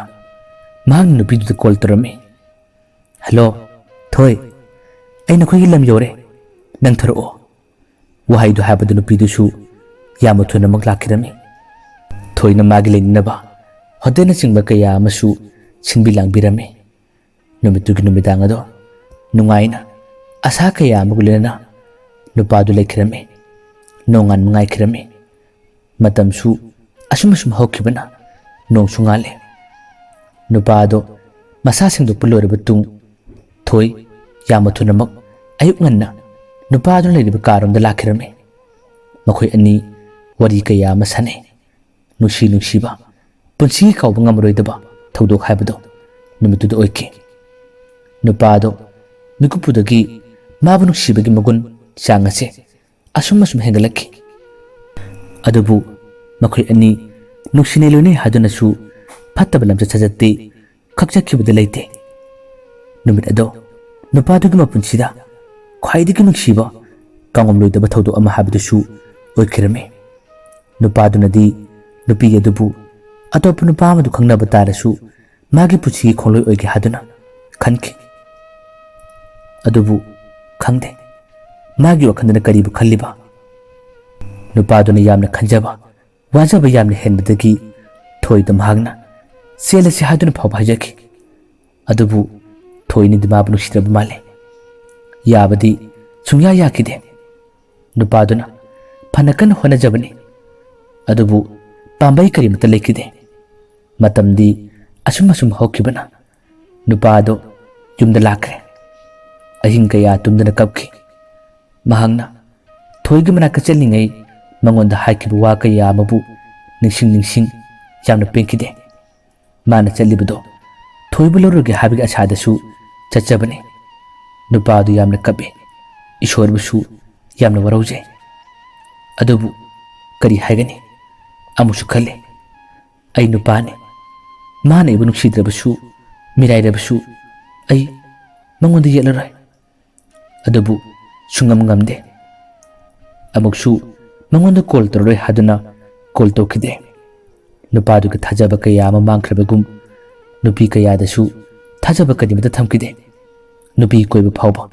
ꯃꯍꯥꯛꯅ ꯅꯨꯄꯤꯗꯨꯗ call ꯇꯧꯔꯝꯃꯤ꯫ "Hello, ꯊꯣꯏ, ꯑꯩ ꯅꯈꯣꯏꯒꯤ ꯂꯝ ꯌꯧꯔꯦ, ꯅꯪ ꯊꯣꯔꯛꯑꯣ꯫" ꯋꯥꯍꯩꯗꯨ ꯍꯥꯏꯕꯗ ꯅꯨꯄꯤꯗꯨꯁꯨ ꯌꯥꯝꯅ ꯊꯨꯅꯃꯛ ꯂꯥꯛꯈꯤꯔꯝꯃꯤ꯫ ꯊꯣꯏꯅ ꯃꯥꯒꯤ ꯂꯩꯅꯅꯕ ꯍꯣꯇꯦꯜꯅꯆꯤꯡꯕ ꯀꯌꯥ ꯑꯃꯁꯨ ꯁꯤꯟꯕꯤ ꯂꯥꯡꯕꯤꯔꯝꯃꯤ꯫ ꯅꯨꯃꯤꯠꯇꯨꯒꯤ ꯅꯨꯃꯤꯗꯥꯡ ꯑꯗꯣ ꯅꯨꯡꯉꯥꯏꯅ ꯑꯁꯥ ꯀꯌꯥ ꯑꯃꯒ ꯂꯣꯏꯅꯅ ꯅꯨꯄꯥꯗꯨ ꯂꯩꯈꯤꯔꯝꯃꯤ꯫ ꯅꯣꯡꯉꯥꯟꯕ ꯉꯥꯏꯈꯤꯔꯝꯃꯤ꯫ ꯃꯇꯝꯁꯨ ꯑꯁꯨꯝ ꯑꯁꯨꯝ ꯍꯧꯈꯤꯕꯅ ꯅꯣꯡꯁꯨ ꯉꯥꯜꯂꯦ꯫ ꯅꯨꯄꯥ ꯑꯗꯣ ꯃꯁꯥ ꯁꯦꯡꯗꯣꯛꯄ ꯂꯣꯏꯔꯕ ꯇꯨꯡ ꯊꯣꯏ ꯌꯥꯝꯅ ꯊꯨꯅꯃꯛ ꯑꯌꯨꯛ ꯉꯟꯅ ꯅꯨꯄꯥ ꯑꯗꯨꯅ ꯂꯩꯔꯤꯕ ꯀꯥꯔꯣꯝꯗ ꯂꯥꯛꯈꯤꯔꯝꯃꯤ꯫ ꯃꯈꯣꯏ ꯑꯅꯤ ꯋꯥꯔꯤ ꯀꯌꯥ ꯑꯃ ꯁꯥꯟꯅꯩ꯫ ꯅꯨꯡꯁꯤ ꯅꯨꯡꯁꯤꯕ, ꯄꯨꯟꯁꯤꯒꯤ ꯀꯥꯎꯕ ꯉꯝꯃꯔꯣꯏꯗꯕ ꯊꯧꯗꯣꯛ ꯍꯥꯏꯕꯗꯣ ꯅꯨꯃꯤꯠꯇꯨꯗ ꯑꯣꯏꯈꯤ꯫ ꯅꯨꯄꯥꯗꯣ ꯃꯤꯀꯨꯞꯄꯨꯗꯒꯤ ꯃꯥꯕꯨ ꯅꯨꯡꯁꯤꯕꯒꯤ ꯃꯒꯨꯟ ꯆꯥꯡ ꯑꯁꯦ ꯑꯁꯨꯝ ꯑꯁꯨꯝ ꯍꯦꯟꯒꯠꯂꯛꯈꯤ꯫ ꯑꯗꯨꯕꯨ ꯃꯈꯣꯏ ꯑꯅꯤ ꯅꯨꯡꯁꯤꯅꯩ ꯂꯣꯏꯅꯩ ꯍꯥꯏꯗꯨꯅꯁꯨ ꯐꯠꯇꯕ ꯂꯝꯆꯠ ꯁꯥꯖꯠꯇꯤ ꯈꯛꯆꯠꯈꯤꯕꯗꯤ ꯂꯩꯇꯦ꯫ ꯅꯨꯃꯤꯠ ꯑꯗꯣ ꯅꯨꯄꯥꯗꯨꯒꯤ ꯃꯄꯨꯟꯁꯤꯗ ꯈ꯭ꯋꯥꯏꯗꯒꯤ ꯅꯨꯡꯁꯤꯕ, ꯀꯥꯎꯉꯝꯂꯣꯏꯗꯕ ꯊꯧꯗꯣꯛ ꯑꯃ ꯍꯥꯏꯕꯗꯨꯁꯨ ꯑꯣꯏꯈꯤꯔꯝꯃꯤ꯫ ꯅꯨꯄꯥꯗꯨꯅꯗꯤ ꯅꯨꯄꯤ ꯑꯗꯨꯕꯨ ꯑꯇꯣꯞꯄ ꯅꯨꯄꯥ ꯑꯃꯗꯨ ꯈꯪꯅꯕ ꯇꯥꯔꯁꯨ ꯃꯥꯒꯤ ꯄꯨꯟꯁꯤꯒꯤ ꯈꯣꯡꯂꯣꯏ ꯑꯣꯏꯒꯦ ꯍꯥꯏꯗꯨꯅ ꯈꯟꯈꯤ꯫ ꯑꯗꯨꯕꯨ ꯈꯪꯗꯦ, ꯃꯥꯒꯤ ꯋꯥꯈꯜꯗꯅ ꯀꯔꯤꯕꯨ ꯈꯜꯂꯤꯕ? ꯅꯨꯄꯥꯗꯨꯅ ꯌꯥꯝꯅ ꯈꯟꯖꯕ, ꯋꯥꯖꯕ ꯌꯥꯝꯅ ꯍꯦꯟꯕꯗꯒꯤ ꯊꯣꯏꯗ ꯃꯍꯥꯛꯅ "ꯆꯦꯜꯂꯁꯤ" ꯍꯥꯏꯗꯨꯅ ꯐꯥꯎꯕ ꯍꯥꯏꯖꯈꯤ꯫ ꯑꯗꯨꯕꯨ ꯊꯣꯏꯅꯗꯤ ꯃꯥꯕꯨ ꯅꯨꯡꯁꯤꯗ꯭ꯔꯕ ꯃꯥꯜꯂꯦ꯫ ꯌꯥꯕꯗꯤ ꯁꯨꯡꯌꯥ ꯌꯥꯈꯤꯗꯦ꯫ ꯅꯨꯄꯥꯗꯨꯅ ꯐꯅ ꯀꯟꯅ ꯍꯣꯠꯅꯖꯕꯅꯤ, ꯑꯗꯨꯕꯨ ꯄꯥꯝꯕꯩ ꯀꯔꯤꯃꯠꯇ ꯂꯩꯈꯤꯗꯦ꯫ ꯃꯇꯝꯗꯤ ꯑꯁꯨꯝ ꯑꯁꯨꯝ ꯍꯧꯈꯤꯕꯅ ꯅꯨꯄꯥ ꯑꯗꯨ ꯌꯨꯝꯗ ꯂꯥꯛꯈ꯭ꯔꯦ꯫ ꯑꯍꯤꯡ ꯀꯌꯥ ꯇꯨꯝꯗꯅ ꯀꯞꯈꯤ꯫ ꯃꯍꯥꯛꯅ ꯊꯣꯏꯒꯤ ꯃꯅꯥꯛꯇ ꯆꯠꯂꯤꯉꯩ ꯃꯉꯣꯟꯗ ꯍꯥꯏꯈꯤꯕ ꯋꯥ ꯀꯌꯥ ꯑꯃꯕꯨ ꯅꯤꯡꯁꯤꯡ ꯅꯤꯡꯁꯤꯡ ꯌꯥꯝꯅ ꯄꯦꯟꯈꯤꯗꯦ꯫ ꯃꯥꯅ ꯆꯠꯂꯤꯕꯗꯣ ꯊꯣꯏꯕꯨ ꯂꯧꯔꯨꯒꯦ ꯍꯥꯏꯕꯒꯤ ꯑꯁꯥꯗꯁꯨ ꯆꯠꯆꯕꯅꯤ꯫ ꯅꯨꯄꯥ ꯑꯗꯨ ꯌꯥꯝꯅ ꯀꯞꯏ꯫ ꯏꯁꯣꯔꯕꯨꯁꯨ ꯌꯥꯝꯅ ꯋꯥꯔꯧꯖꯩ꯫ ꯑꯗꯨꯕꯨ ꯀꯔꯤ ꯍꯥꯏꯒꯅꯤ? ꯑꯃꯨꯛꯁꯨ ꯈꯜꯂꯤ, ꯑꯩ ꯅꯨꯄꯥꯅꯤ, ꯃꯥꯅ ꯑꯩꯕꯨ ꯅꯨꯡꯁꯤꯗ꯭ꯔꯕꯁꯨ, ꯃꯤꯔꯥꯏꯔꯕꯁꯨ ꯑꯩ ꯃꯉꯣꯟꯗ ꯌꯦꯠꯂꯔꯣꯏ꯫ ꯑꯗꯨꯕꯨ ꯁꯨꯡꯉꯝ ꯉꯝꯗꯦ꯫ ꯑꯃꯨꯛꯁꯨ ꯃꯉꯣꯟꯗ ꯀꯣꯜ ꯇꯧꯔꯔꯣꯏ ꯍꯥꯏꯗꯨꯅ ꯀꯣꯜ ꯇꯧꯈꯤꯗꯦ꯫ ꯅꯨꯄꯥꯗꯨꯒꯤ ꯊꯥꯖꯕ ꯀꯌꯥ ꯑꯃ ꯃꯥꯡꯈ꯭ꯔꯕꯒꯨꯝ ꯅꯨꯄꯤ ꯀꯌꯥꯗꯁꯨ ꯊꯥꯖꯕ ꯀꯔꯤꯃꯠꯇ ꯊꯝꯈꯤꯗꯦ꯫ ꯅꯨꯄꯤ ꯀꯣꯏꯕ ꯐꯥꯎꯕ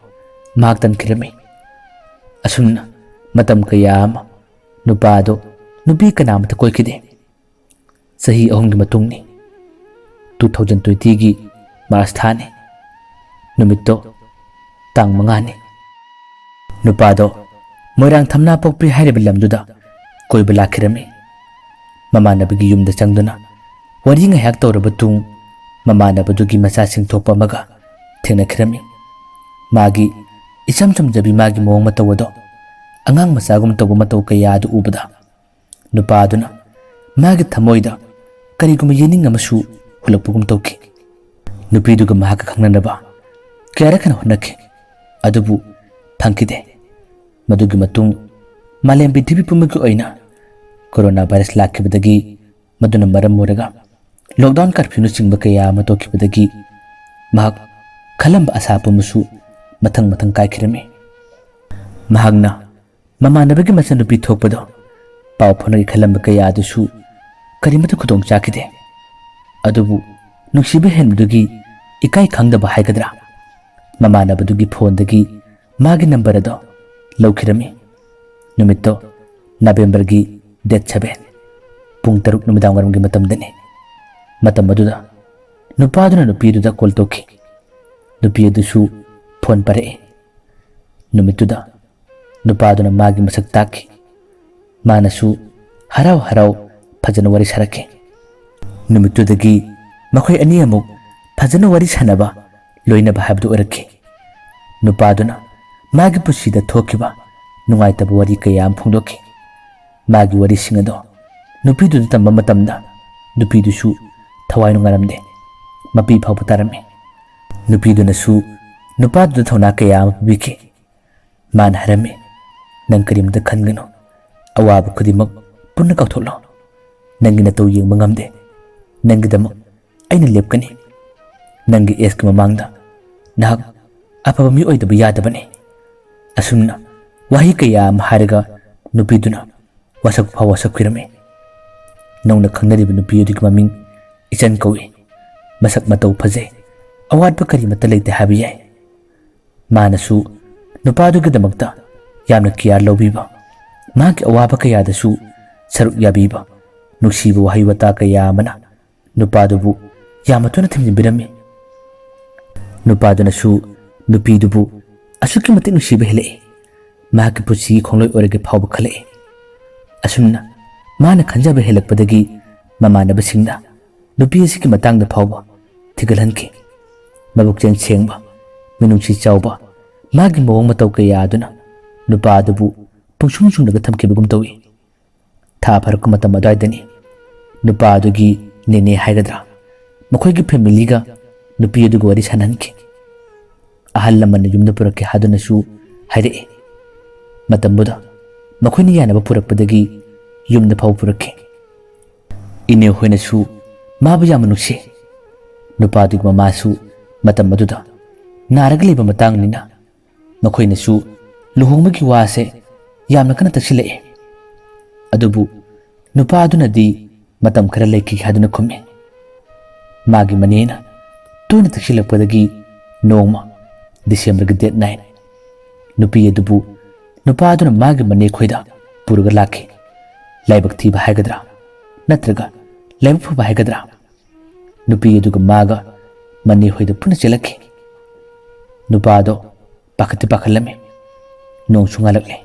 ꯃꯍꯥꯛ ꯇꯟꯈꯤꯔꯝꯃꯤ꯫ ꯑꯁꯨꯝꯅ ꯃꯇꯝ ꯀꯌꯥ ꯑꯃ ꯅꯨꯄꯥ ꯑꯗꯨ ꯅꯨꯄꯤ ꯀꯅꯥꯃꯠꯇ ꯀꯣꯏꯈꯤꯗꯦ꯫ ꯆꯍꯤ ꯑꯍꯨꯝꯒꯤ ꯃꯇꯨꯡꯅꯤ꯫ Two thousand twenty ꯒꯤ March ꯊꯥꯅꯤ꯫ ꯅꯨꯃꯤꯠꯇꯣ ꯇꯥꯡ ꯃꯉꯥꯅꯤ꯫ ꯅꯨꯄꯥꯗꯣ ꯃꯣꯏꯔꯥꯡ ꯊꯝꯅꯥꯄꯣꯛꯄꯤ ꯍꯥꯏꯔꯤꯕ ꯂꯝꯗꯨꯗ ꯀꯣꯏꯕ ꯂꯥꯛꯈꯤꯔꯝꯃꯤ꯫ ꯃꯃꯥꯟꯅꯕꯒꯤ ꯌꯨꯝꯗ ꯆꯪꯗꯨꯅ ꯋꯥꯔꯤ ꯉꯥꯏꯍꯥꯛ ꯇꯧꯔꯕ ꯇꯨꯡ ꯃꯃꯥꯟꯅꯕꯗꯨꯒꯤ ꯃꯆꯥꯁꯤꯡ ꯊꯣꯛꯄ ꯑꯃꯒ ꯊꯦꯡꯅꯈꯤꯔꯝꯃꯤ꯫ ꯃꯥꯒꯤ ꯏꯆꯝ ꯆꯝꯖꯕꯤ ꯃꯥꯒꯤ ꯃꯑꯣꯡ ꯃꯇꯧ ꯑꯗꯣ ꯑꯉꯥꯡ ꯃꯆꯥꯒꯨꯝ ꯇꯧꯕ ꯃꯇꯧ ꯀꯌꯥ ꯑꯗꯨ ꯎꯕꯗ ꯅꯨꯄꯥ ꯑꯗꯨꯅ ꯃꯥꯒꯤ ꯊꯃꯣꯏꯗ ꯀꯔꯤꯒꯨꯝꯕ ꯌꯦꯅꯤꯡ ꯑꯃꯁꯨ ꯍꯨꯜꯂꯛꯄꯒꯨꯝ ꯇꯧꯈꯤ꯫ ꯅꯨꯄꯤꯗꯨꯒ ꯃꯍꯥꯛꯀ ꯈꯪꯅꯅꯕ ꯀꯌꯥꯔꯛ ꯍꯟꯅ ꯍꯣꯠꯅꯈꯤ, ꯑꯗꯨꯕꯨ ꯐꯪꯈꯤꯗꯦ꯫ ꯃꯗꯨꯒꯤ ꯃꯇꯨꯡ ꯃꯥꯂꯦꯝ ꯄ꯭ꯔꯤꯊꯤꯕꯤ ꯄꯨꯝꯕꯒꯤ ꯑꯣꯏꯅ ꯀꯣꯔꯣꯅꯥ ꯚꯥꯏꯔꯁ ꯂꯥꯛꯈꯤꯕꯗꯒꯤ, ꯃꯗꯨꯅ ꯃꯔꯝ ꯑꯣꯏꯔꯒ ꯂꯣꯛꯗꯥꯎꯟ, ꯀꯔꯐ꯭ꯌꯨꯅꯆꯤꯡꯕ ꯀꯌꯥ ꯑꯃ ꯊꯣꯛꯈꯤꯕꯗꯒꯤ ꯃꯍꯥꯛ ꯈꯜꯂꯝꯕ ꯑꯁꯥ ꯄꯨꯝꯕꯁꯨ ꯃꯊꯪ ꯃꯊꯪ ꯀꯥꯏꯈꯤꯔꯝꯃꯤ꯫ ꯃꯍꯥꯛꯅ ꯃꯃꯥꯟꯅꯕꯒꯤ ꯃꯆꯟꯅꯨꯄꯤ ꯊꯣꯛꯄꯗꯣ ꯄꯥꯎ ꯐꯥꯎꯅꯒꯦ ꯈꯜꯂꯝꯕ ꯀꯌꯥ ꯑꯗꯨꯁꯨ ꯀꯔꯤꯃꯠꯇ ꯈꯨꯗꯣꯡ ꯆꯥꯈꯤꯗꯦ꯫ ꯑꯗꯨꯕꯨ ꯅꯨꯡꯁꯤꯕ ꯍꯦꯟꯕꯗꯨꯒꯤ ꯏꯀꯥꯏ ꯈꯪꯗꯕ ꯍꯥꯏꯒꯗ꯭ꯔꯥ, ꯃꯃꯥꯟꯅꯕꯗꯨꯒꯤ ꯐꯣꯟꯗꯒꯤ ꯃꯥꯒꯤ ꯅꯝꯕꯔ ꯑꯗꯣ ꯂꯧꯈꯤꯔꯝꯃꯤ꯫ ꯅꯨꯃꯤꯠꯇꯣ ꯅꯕꯦꯝꯕꯔꯒꯤ ꯗꯦꯠ ꯁꯚꯦꯟ, ꯄꯨꯡ ꯇꯔꯨꯛ ꯅꯨꯃꯤꯗꯥꯡ ꯋꯥꯏꯔꯝꯒꯤ ꯃꯇꯝꯗꯅꯤ꯫ ꯃꯇꯝ ꯑꯗꯨꯗ ꯅꯨꯄꯥꯗꯨꯅ ꯅꯨꯄꯤꯗꯨꯗ ꯀꯣꯜ ꯇꯧꯈꯤ꯫ ꯅꯨꯄꯤ ꯑꯗꯨꯁꯨ ꯐꯣꯟ ꯄꯥꯏꯔꯛꯏ꯫ ꯅꯨꯃꯤꯠꯇꯨꯗ ꯅꯨꯄꯥꯗꯨꯅ ꯃꯥꯒꯤ ꯃꯁꯛ ꯇꯥꯛꯈꯤ꯫ ꯃꯥꯅꯁꯨ ꯍꯔꯥꯎ ꯍꯔꯥꯎ ꯐꯖꯅ ꯋꯥꯔꯤ ꯁꯥꯔꯛꯈꯤ꯫ ꯅꯨꯃꯤꯠꯇꯨꯗꯒꯤ ꯃꯈꯣꯏ ꯑꯅꯤ ꯑꯃꯨꯛ ꯐꯖꯅ ꯋꯥꯔꯤ ꯁꯥꯟꯅꯕ, ꯂꯣꯏꯅꯕ ꯍꯥꯏꯕꯗꯨ ꯑꯣꯏꯔꯛꯈꯤ꯫ ꯅꯨꯄꯥꯗꯨꯅ ꯃꯥꯒꯤ ꯄꯨꯟꯁꯤꯗ ꯊꯣꯛꯈꯤꯕ ꯅꯨꯡꯉꯥꯏꯇꯕ ꯋꯥꯔꯤ ꯀꯌꯥ ꯑꯃ ꯐꯣꯡꯗꯣꯛꯈꯤ꯫ ꯃꯥꯒꯤ ꯋꯥꯔꯤꯁꯤꯡ ꯑꯗꯣ ꯅꯨꯄꯤꯗꯨꯗ ꯇꯝꯕ ꯃꯇꯝꯗ ꯅꯨꯄꯤꯗꯨꯁꯨ ꯊꯋꯥꯏ ꯅꯨꯡꯉꯥꯏꯔꯝꯗꯦ꯫ ꯃꯄꯤ ꯐꯥꯎꯕ ꯇꯥꯔꯝꯃꯤ꯫ ꯅꯨꯄꯤꯗꯨꯅꯁꯨ ꯅꯨꯄꯥꯗꯨꯗ ꯊꯧꯅꯥ ꯀꯌꯥ ꯑꯃ ꯄꯤꯕꯤꯈꯤ꯫ ꯃꯥꯅ ꯍꯥꯏꯔꯝꯃꯤ, "ꯅꯪ ꯀꯔꯤꯝꯇ ꯈꯟꯒꯅꯨ꯫ ꯑꯋꯥꯕ ꯈꯨꯗꯤꯡꯃꯛ ꯄꯨꯟꯅ ꯀꯥꯎꯊꯣꯛꯂꯣ꯫ ꯅꯪꯒꯤ ꯅꯇꯧ ꯌꯦꯡꯕ ꯉꯝꯗꯦ꯫ ꯅꯪꯒꯤꯗꯃꯛ ꯑꯩꯅ ꯂꯦꯞꯀꯅꯤ꯫ ꯅꯪꯒꯤ ꯑꯦꯛꯁꯀꯤ ꯃꯃꯥꯡꯗ ꯅꯍꯥꯛ ꯑꯐꯕ ꯃꯤ ꯑꯣꯏꯗꯕ ꯌꯥꯗꯕꯅꯤ"꯫ ꯑꯁꯨꯝꯅ ꯋꯥꯍꯩ ꯀꯌꯥ ꯑꯃ ꯍꯥꯏꯔꯒ ꯅꯨꯄꯤꯗꯨꯅ ꯋꯥꯁꯛ ꯐꯥꯎ ꯋꯥꯁꯛꯄꯤꯔꯝꯃꯤ꯫ ꯅꯧꯅ ꯈꯪꯅꯔꯤꯕ ꯅꯨꯄꯤ ꯑꯗꯨꯒꯤ ꯃꯃꯤꯡ ꯏꯆꯟ ꯀꯧꯏ꯫ ꯃꯁꯛ ꯃꯇꯧ ꯐꯖꯩ꯫ ꯑꯋꯥꯠꯄ ꯀꯔꯤꯃꯠꯇ ꯂꯩꯇꯦ ꯍꯥꯏꯕ ꯌꯥꯏ꯫ ꯃꯥꯅꯁꯨ ꯅꯨꯄꯥꯗꯨꯒꯤꯗꯃꯛꯇ ꯌꯥꯝꯅ ꯀꯤꯌꯥꯔ ꯂꯧꯕꯤꯕ, ꯃꯥꯒꯤ ꯑꯋꯥꯕ ꯀꯌꯥꯗꯁꯨ ꯁꯔꯨꯛ ꯌꯥꯕꯤꯕ, ꯅꯨꯡꯁꯤꯕ ꯋꯥꯍꯩ ꯋꯥꯇꯥ ꯀꯌꯥ ꯑꯃꯅ ꯅꯨꯄꯥꯗꯨꯕꯨ ꯌꯥꯝꯅ ꯊꯨꯅ ꯊꯦꯝꯖꯤꯟꯕꯤꯔꯝꯃꯤ꯫ ꯅꯨꯄꯥꯗꯨꯅꯁꯨ ꯅꯨꯄꯤꯗꯨꯕꯨ ꯑꯁꯨꯛꯀꯤ ꯃꯇꯤꯛ ꯅꯨꯡꯁꯤꯕ ꯍꯦꯜꯂꯛꯏ, ꯃꯍꯥꯛꯀꯤ ꯄꯨꯟꯁꯤꯒꯤ ꯈꯣꯡꯂꯣꯏ ꯑꯣꯏꯔꯒꯦ ꯐꯥꯎꯕ ꯈꯜꯂꯛꯏ꯫ ꯑꯁꯨꯝꯅ ꯃꯥꯅ ꯈꯟꯖꯕ ꯍꯦꯜꯂꯛꯄꯗꯒꯤ ꯃꯃꯥꯟꯅꯕꯁꯤꯡꯅ ꯅꯨꯄꯤ ꯑꯁꯤꯒꯤ ꯃꯇꯥꯡꯗ ꯐꯥꯎꯕ ꯊꯤꯒꯠꯍꯟꯈꯤ꯫ ꯃꯕꯨꯛꯆꯦꯜ ꯁꯦꯡꯕ, ꯃꯤꯅꯨꯡꯁꯤ ꯆꯥꯎꯕ, ꯃꯥꯒꯤ ꯃꯑꯣꯡ ꯃꯇꯧ ꯀꯌꯥ ꯑꯗꯨꯅ ꯅꯨꯄꯥ ꯑꯗꯨꯕꯨ ꯄꯨꯡꯁꯨꯝ ꯁꯨꯝꯂꯒ ꯊꯝꯈꯤꯕꯒꯨꯝ ꯇꯧꯏ꯫ ꯊꯥ ꯐꯥꯔꯛꯄ ꯃꯇꯝ ꯑꯗꯨꯋꯥꯏꯗꯅꯤ ꯅꯨꯄꯥ ꯑꯗꯨꯒꯤ ꯅꯦꯅꯦ ꯍꯥꯏꯒꯗ꯭ꯔꯥ, ꯃꯈꯣꯏꯒꯤ ꯐꯦꯃꯤꯂꯤꯒ ꯅꯨꯄꯤ ꯑꯗꯨꯒ ꯋꯥꯔꯤ ꯁꯥꯟꯅꯍꯟꯈꯤ꯫ ꯑꯍꯜ ꯂꯃꯟꯅ ꯌꯨꯝꯗ ꯄꯨꯔꯛꯀꯦ ꯍꯥꯏꯗꯨꯅꯁꯨ ꯍꯥꯏꯔꯛꯏ꯫ ꯃꯇꯝꯗꯨꯗ ꯃꯈꯣꯏꯅ ꯌꯥꯅꯕ ꯄꯨꯔꯛꯄꯗꯒꯤ ꯌꯨꯝꯗ ꯐꯥꯎꯕ ꯄꯨꯔꯛꯈꯤ꯫ ꯏꯅꯦ ꯍꯣꯏꯅꯁꯨ ꯃꯥꯕꯨ ꯌꯥꯝꯅ ꯅꯨꯡꯁꯤ꯫ ꯅꯨꯄꯥꯗꯨꯒꯤ ꯃꯃꯥꯁꯨ ꯃꯇꯝ ꯑꯗꯨꯗ ꯅꯥꯔꯒ ꯂꯩꯕ ꯃꯇꯥꯡꯅꯤꯅ ꯃꯈꯣꯏꯅꯁꯨ ꯂꯨꯍꯣꯡꯕꯒꯤ ꯋꯥꯁꯦ ꯌꯥꯝꯅ ꯀꯟꯅ ꯇꯛꯁꯤꯜꯂꯛꯏ꯫ ꯑꯗꯨꯕꯨ ꯅꯨꯄꯥ ꯑꯗꯨꯅꯗꯤ ꯃꯇꯝ ꯈꯔ ꯂꯩꯈꯤꯒꯦ ꯍꯥꯏꯗꯨꯅ ꯈꯨꯝꯃꯤ꯫ ꯃꯥꯒꯤ ꯃꯅꯦꯅ ꯇꯣꯏꯅ ꯇꯛꯁꯤꯜꯂꯛꯄꯗꯒꯤ ꯅꯣꯡꯃ ꯗꯤꯁꯦꯝꯕꯔꯒꯤ ꯗꯦꯠ ꯅꯥꯏꯟ ꯅꯨꯄꯤ ꯑꯗꯨꯕꯨ ꯅꯨꯄꯥ ꯑꯗꯨꯅ ꯃꯥꯒꯤ ꯃꯅꯦ ꯈꯣꯏꯗ ꯄꯨꯔꯒ ꯂꯥꯛꯈꯤ꯫ ꯂꯥꯏꯕꯛ ꯊꯤꯕ ꯍꯥꯏꯒꯗ꯭ꯔꯥ ꯅꯠꯇ꯭ꯔꯒ ꯂꯥꯏꯕꯛ ꯐꯕ ꯍꯥꯏꯒꯗ꯭ꯔꯥ? ꯅꯨꯄꯤ ꯑꯗꯨꯒ ꯃꯥꯒ ꯃꯅꯦ ꯍꯣꯏꯗ ꯄꯨꯟꯅ ꯆꯦꯜꯂꯛꯈꯤ꯫ ꯅꯨꯄꯥꯗꯣ ꯄꯥꯈꯠꯇꯤ ꯄꯥꯈꯠꯂꯝꯃꯤ꯫ ꯅꯣꯡꯁꯨ ꯉꯥꯜꯂꯛꯂꯦ꯫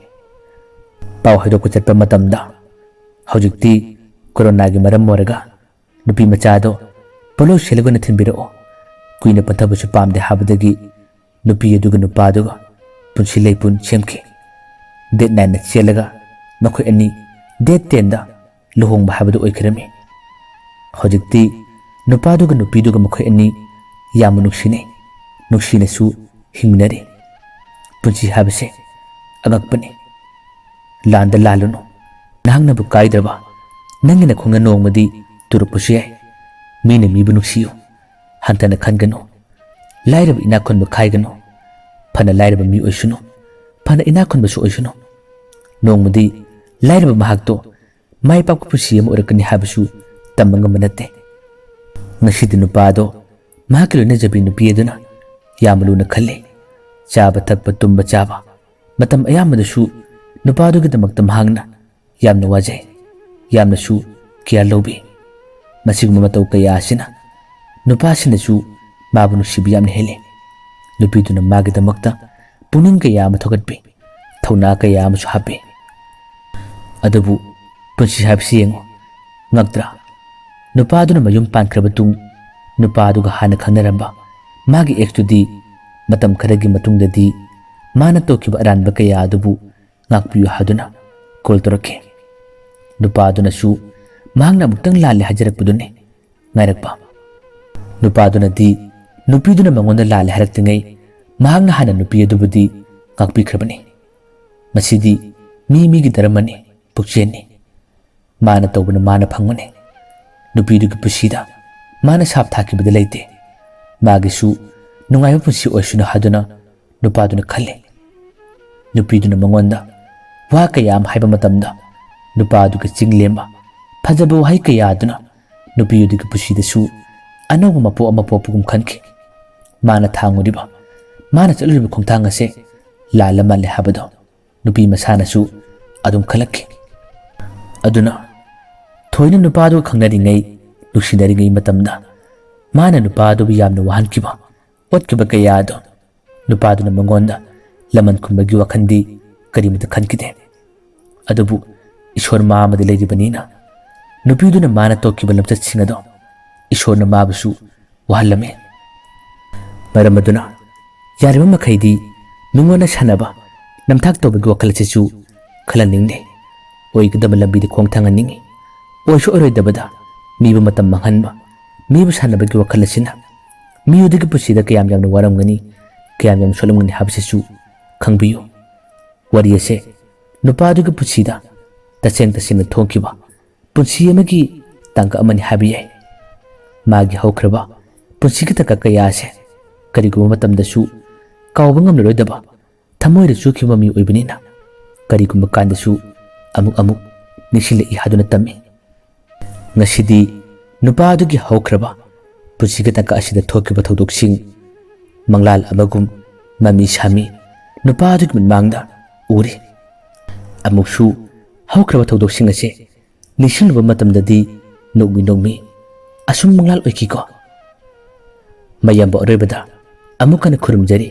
ꯄꯥꯎ ꯍꯥꯏꯗꯣꯛꯄ ꯆꯠꯄ ꯃꯇꯝꯗ ꯍꯧꯖꯤꯛꯇꯤ ꯀꯣꯔꯣꯅꯥꯒꯤ ꯃꯔꯝ ꯑꯣꯏꯔꯒ ꯅꯨꯄꯤ ꯃꯆꯥꯗꯣ ꯄꯣꯠꯂꯣꯏ ꯁꯦꯠꯂꯒ ꯑꯣꯏꯅ ꯊꯤꯟꯕꯤꯔꯛꯑꯣ, ꯀꯨꯏꯅ ꯄꯟꯊꯕꯁꯨ ꯄꯥꯝꯗꯦ ꯍꯥꯏꯕꯗꯒꯤ ꯅꯨꯄꯤ ꯑꯗꯨꯒ ꯅꯨꯄꯥꯗꯨꯒ ꯄꯨꯟꯁꯤ ꯂꯩꯄꯨꯟ ꯁꯦꯝꯈꯤ꯫ ꯗꯦꯠ ꯅꯥꯏꯟꯗ ꯆꯦꯜꯂꯒ ꯃꯈꯣꯏ ꯑꯅꯤ ꯗꯦꯠ ꯇꯦꯟꯗ ꯂꯨꯍꯣꯡꯕ ꯍꯥꯏꯕꯗꯨ ꯑꯣꯏꯈꯤꯔꯝꯃꯤ꯫ ꯍꯧꯖꯤꯛꯇꯤ ꯅꯨꯄꯥꯗꯨꯒ ꯅꯨꯄꯤꯗꯨꯒ ꯃꯈꯣꯏ ꯑꯅꯤ ꯌꯥꯝꯅ ꯅꯨꯡꯁꯤꯅꯩ, ꯅꯨꯡꯁꯤꯅꯁꯨ ꯍꯤꯡꯃꯤꯟꯅꯔꯤ꯫ ꯄꯨꯟꯁꯤ ꯍꯥꯏꯕꯁꯦ ꯑꯉꯛꯄꯅꯤ꯫ ꯂꯥꯟꯗ ꯂꯥꯜꯂꯨꯅꯨ, ꯅꯍꯥꯛꯅꯕꯨ ꯀꯥꯏꯗ꯭ꯔꯕ ꯅꯪꯒꯤ ꯅꯈꯣꯡꯅ ꯅꯣꯡꯃꯗꯤ ꯇꯨꯔꯛꯄꯁꯨ ꯌꯥꯏ꯫ ꯃꯤꯅ ꯃꯤꯕꯨ ꯅꯨꯡꯁꯤꯌꯨ, ꯍꯟꯊꯅ ꯈꯟꯒꯅꯨ꯫ ꯂꯥꯏꯔꯕ ꯏꯅꯥꯛ ꯈꯨꯟꯕ ꯈꯥꯏꯒꯅꯨ꯫ ꯐꯅ ꯂꯥꯏꯔꯕ ꯃꯤ ꯑꯣꯏꯁꯅꯨ, ꯐꯅ ꯏꯅꯥꯛ ꯈꯨꯟꯕꯁꯨ ꯑꯣꯏꯁꯅꯨ, ꯅꯣꯡꯃꯗꯤ ꯂꯥꯏꯔꯕ ꯃꯍꯥꯛꯇꯣ ꯃꯥꯏ ꯄꯥꯛꯄ ꯄꯨꯟꯁꯤ ꯑꯃ ꯑꯣꯏꯔꯛꯀꯅꯤ ꯍꯥꯏꯕꯁꯨ ꯇꯝꯕ ꯉꯝꯕ ꯅꯠꯇꯦ꯫ ꯉꯁꯤꯗꯤ ꯅꯨꯄꯥ ꯑꯗꯣ ꯃꯍꯥꯛꯀꯤ ꯂꯣꯏꯅꯖꯕꯤ ꯅꯨꯄꯤ ꯑꯗꯨꯅ ꯌꯥꯝꯅ ꯂꯨꯅ ꯈꯜꯂꯤ꯫ ꯆꯥꯕ ꯊꯛꯄ, ꯇꯨꯝꯕ ꯆꯥꯕ, ꯃꯇꯝ ꯑꯌꯥꯝꯕꯗꯁꯨ ꯅꯨꯄꯥꯗꯨꯒꯤꯗꯃꯛꯇ ꯃꯍꯥꯛꯅ ꯌꯥꯝꯅ ꯋꯥꯖꯩ, ꯌꯥꯝꯅꯁꯨ ꯀꯤꯌꯔ ꯂꯧꯕꯤ꯫ ꯃꯁꯤꯒꯨꯝꯕ ꯃꯇꯧ ꯀꯌꯥ ꯑꯁꯤꯅ ꯅꯨꯄꯥꯁꯤꯡꯅꯁꯨ ꯃꯥꯕꯨ ꯅꯨꯡꯁꯤꯕ ꯌꯥꯝꯅ ꯍꯦꯜꯂꯤ꯫ ꯅꯨꯄꯤꯗꯨꯅ ꯃꯥꯒꯤꯗꯃꯛꯇ ꯄꯨꯛꯅꯤꯡ ꯀꯌꯥ ꯑꯃ ꯊꯧꯒꯠꯄꯤ, ꯊꯧꯅꯥ ꯀꯌꯥ ꯑꯃꯁꯨ ꯍꯥꯞꯄꯤ꯫ ꯑꯗꯨꯕꯨ ꯄꯨꯟꯁꯤ ꯍꯥꯏꯕꯁꯤ ꯌꯦꯡꯉꯨ, ꯉꯛꯇ꯭ꯔꯥ? ꯅꯨꯄꯥꯗꯨꯅ ꯃꯌꯨꯝ ꯄꯥꯟꯈ꯭ꯔꯕ ꯇꯨꯡ ꯅꯨꯄꯥꯗꯨꯒ ꯍꯥꯟꯅ ꯈꯪꯅꯔꯝꯕ ꯃꯥꯒꯤ ꯑꯦꯛꯁꯇꯨꯗꯤ ꯃꯇꯝ ꯈꯔꯒꯤ ꯃꯇꯨꯡꯗꯗꯤ ꯃꯥꯅ ꯇꯧꯈꯤꯕ ꯑꯔꯥꯟꯕ ꯀꯌꯥ ꯑꯗꯨꯕꯨ ꯉꯥꯛꯄꯤꯌꯨ ꯍꯥꯏꯗꯨꯅ ꯀꯣꯜ ꯇꯧꯔꯛꯈꯤ꯫ ꯅꯨꯄꯥꯗꯨꯅꯁꯨ ꯃꯍꯥꯛꯅ ꯑꯃꯨꯛꯇꯪ ꯂꯥꯜꯂꯦ ꯍꯥꯏꯖꯔꯛꯄꯗꯨꯅꯤ ꯉꯥꯏꯔꯛꯄ꯫ ꯅꯨꯄꯥꯗꯨꯅꯗꯤ ꯅꯨꯄꯤꯗꯨꯅ ꯃꯉꯣꯟꯗ ꯂꯥꯜꯂꯦ ꯍꯥꯏꯔꯛꯇ꯭ꯔꯤꯉꯩ ꯃꯍꯥꯛꯅ ꯍꯥꯟꯅ ꯅꯨꯄꯤ ꯑꯗꯨꯕꯨꯗꯤ ꯉꯥꯛꯄꯤꯈ꯭ꯔꯕꯅꯤ꯫ ꯃꯁꯤꯗꯤ ꯃꯤ ꯃꯤꯒꯤ ꯙꯔꯃꯅꯤ, ꯄꯨꯛꯆꯦꯜꯅꯤ꯫ ꯃꯥꯅ ꯇꯧꯕꯅ ꯃꯥꯅ ꯐꯪꯕꯅꯤ꯫ ꯅꯨꯄꯤꯗꯨꯒꯤ ꯄꯨꯟꯁꯤꯗ ꯃꯥꯅ ꯁꯥꯞ ꯊꯥꯈꯤꯕꯗꯤ ꯂꯩꯇꯦ꯫ ꯃꯥꯒꯤꯁꯨ ꯅꯨꯡꯉꯥꯏꯕ ꯄꯨꯟꯁꯤ ꯑꯣꯏꯁꯅꯨ ꯍꯥꯏꯗꯨꯅ ꯅꯨꯄꯥꯗꯨꯅ ꯈꯜꯂꯤ꯫ ꯅꯨꯄꯤꯗꯨꯅ ꯃꯉꯣꯟꯗ ꯋꯥ ꯀꯌꯥ ꯑꯃ ꯍꯥꯏꯕ ꯃꯇꯝꯗ, ꯅꯨꯄꯥꯗꯨꯒꯤ ꯆꯤꯡ ꯂꯦꯝꯕ ꯐꯖꯕ ꯋꯥꯍꯩ ꯀꯌꯥ ꯑꯗꯨꯅ ꯅꯨꯄꯤꯗꯨꯒꯤ ꯄꯨꯟꯁꯤꯗꯁꯨ ꯑꯅꯧꯕ ꯃꯄꯣꯛ ꯑꯃ ꯄꯣꯛꯄꯒꯨꯝ ꯈꯟꯈꯤ꯫ ꯃꯥꯅ ꯊꯥꯡꯉꯨꯔꯤꯕ, ꯃꯥꯅ ꯆꯠꯂꯨꯔꯤꯕ ꯈꯣꯡꯊꯥꯡ ꯑꯁꯦ ꯂꯥꯜꯂ ꯃꯥꯜꯂꯦ ꯍꯥꯏꯕꯗꯣ ꯅꯨꯄꯤ ꯃꯁꯥꯅꯁꯨ ꯑꯗꯨꯝ ꯈꯜꯂꯛꯈꯤ꯫ ꯑꯗꯨꯅ ꯊꯣꯏꯅ ꯅꯨꯄꯥꯗꯨꯒ ꯈꯪꯅꯔꯤꯉꯩ, ꯅꯨꯡꯁꯤꯅꯔꯤꯉꯩ ꯃꯇꯝꯗ ꯃꯥꯅ ꯅꯨꯄꯥꯗꯨꯕꯨ ꯌꯥꯝꯅ ꯋꯥꯍꯟꯈꯤꯕ, ꯑꯣꯠꯈꯤꯕ ꯀꯌꯥ ꯑꯗꯣ ꯅꯨꯄꯥꯗꯨꯅ ꯃꯉꯣꯟꯗ ꯂꯃꯟ ꯈꯨꯝꯕꯒꯤ ꯋꯥꯈꯜꯗꯤ ꯀꯔꯤꯃꯇ ꯈꯟꯈꯤꯗꯦ꯫ ꯑꯗꯨꯕꯨ ꯏꯁꯣꯔ ꯃꯥ ꯑꯃꯗꯤ ꯂꯩꯔꯤꯕꯅꯤꯅ, ꯅꯨꯄꯤꯗꯨꯅ ꯃꯥꯅ ꯇꯧꯈꯤꯕ ꯂꯝꯆꯠꯁꯤꯡ ꯑꯗꯣ ꯏꯁꯣꯔꯅ ꯃꯥꯕꯨꯁꯨ ꯋꯥꯍꯜꯂꯝꯃꯤ꯫ ꯃꯔꯝ ꯑꯗꯨꯅ ꯌꯥꯔꯤꯕ ꯃꯈꯩꯗꯤ ꯃꯤꯉꯣꯟꯗ ꯁꯥꯟꯅꯕ, ꯅꯝꯊꯥꯛ ꯇꯧꯕꯒꯤ ꯋꯥꯈꯜ ꯑꯁꯤꯁꯨ ꯈꯜꯍꯟꯅꯤꯡꯗꯦ꯫ ꯑꯣꯏꯒꯗꯕ ꯂꯝꯕꯤꯗ ꯈꯣꯡ ꯊꯥꯡꯍꯟꯅꯤꯡꯉꯤ꯫ ꯑꯣꯏꯁꯨ ꯑꯣꯏꯔꯣꯏꯗꯕꯗ ꯃꯤꯕꯨ ꯃꯇꯝ ꯃꯥꯡꯍꯟꯕ, ꯃꯤꯕꯨ ꯁꯥꯟꯅꯕꯒꯤ ꯋꯥꯈꯜ ꯑꯁꯤꯅ ꯃꯤꯑꯣꯏꯗꯒꯤ ꯄꯨꯟꯁꯤꯗ ꯀꯌꯥꯝ ꯌꯥꯝꯅ ꯋꯥꯔꯝꯒꯅꯤ, ꯀꯌꯥꯝ ꯌꯥꯝꯅ ꯁꯣꯛꯂꯝꯒꯅꯤ ꯍꯥꯏꯕꯁꯤꯁꯨ ꯈꯪꯕꯤꯌꯨ꯫ ꯋꯥꯔꯤ ꯑꯁꯦ ꯅꯨꯄꯥꯗꯨꯒꯤ ꯄꯨꯟꯁꯤꯗ ꯇꯁꯦꯡ ꯇꯁꯦꯡꯅ ꯊꯣꯛꯈꯤꯕ ꯄꯨꯟꯁꯤ ꯑꯃꯒꯤ ꯇꯥꯡꯀꯛ ꯑꯃꯅꯤ ꯍꯥꯏꯕ ꯌꯥꯏ꯫ ꯃꯥꯒꯤ ꯍꯧꯈ꯭ꯔꯕ ꯄꯨꯟꯁꯤꯒꯤ ꯇꯥꯡꯀꯛ ꯀꯌꯥ ꯑꯁꯦ ꯀꯔꯤꯒꯨꯝꯕ ꯃꯇꯝꯗꯁꯨ ꯀꯥꯎꯕ ꯉꯝꯂꯔꯣꯏꯗꯕ ꯊꯃꯣꯏꯗ ꯆꯨꯈꯤꯕ ꯃꯤꯑꯣꯏꯕꯅꯤꯅ ꯀꯔꯤꯒꯨꯝꯕ ꯀꯥꯟꯗꯁꯨ ꯑꯃꯨꯛ ꯑꯃꯨꯛ ꯅꯤꯡꯁꯤꯡꯂꯛꯏ ꯍꯥꯏꯗꯨꯅ ꯇꯝꯃꯤ꯫ ꯉꯁꯤꯗꯤ ꯅꯨꯄꯥ ꯑꯗꯨꯒꯤ ꯍꯧꯈ꯭ꯔꯕ ꯄꯨꯟꯁꯤꯒꯤ ꯇꯥꯡꯀꯛ ꯑꯁꯤꯗ ꯊꯣꯛꯈꯤꯕ ꯊꯧꯗꯣꯛꯁꯤꯡ ꯃꯪꯂꯥꯜ ꯑꯃꯒꯨꯝ ꯃꯃꯤ ꯁꯥꯃꯤ ꯅꯨꯄꯥ ꯑꯗꯨꯒꯤ ꯃꯤꯠꯃꯥꯡꯗ ꯎꯔꯤ꯫ ꯑꯃꯨꯛꯁꯨ ꯍꯧꯈ꯭ꯔꯕ ꯊꯧꯗꯣꯛꯁꯤꯡ ꯑꯁꯤ ꯅꯤꯡꯁꯤꯡꯂꯨꯕ ꯃꯇꯝꯗꯗꯤ ꯅꯣꯛꯃꯤ ꯅꯣꯛꯃꯤ ꯑꯁꯨꯝ ꯃꯪꯂꯥꯜ ꯑꯣꯏꯈꯤꯀꯣ꯫ ꯃꯌꯥꯝꯕ ꯑꯔꯣꯏꯕꯗ ꯑꯃꯨꯛ ꯍꯟꯅ ꯈꯨꯔꯨꯝꯖꯔꯤ꯫